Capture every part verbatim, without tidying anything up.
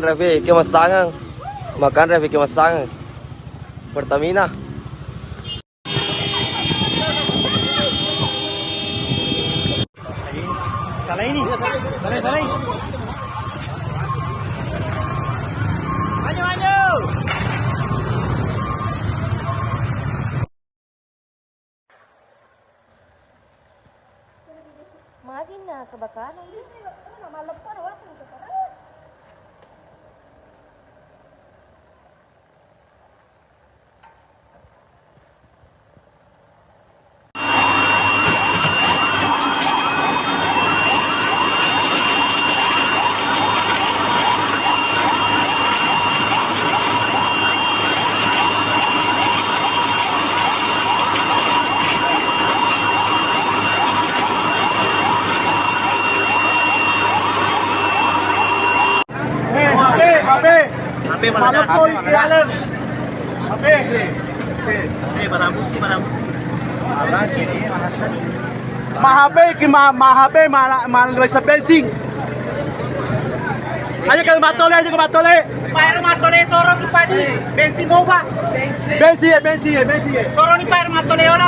Rapi, ke masangeng. Makan rapi ke masangeng. Pertamina. Salah ini. Salah, salah. Maju, maju. Madinna kebakaran. Mahape ki ma-, mahape mala-, mala-, bensin. Ayo ke Matole, ayo ke Matole. Paero Matole soro ki padi. Bensin moba. Bensin ya, bensin ya, bensin ya. Soro ni paero Matole olo.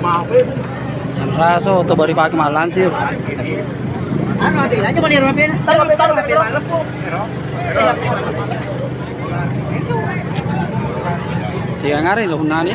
Mahape. Raso to bari pake malansir. Anu ade aja bali rapi. Taruh, taruh, taruh. Tiga ngare lo nani.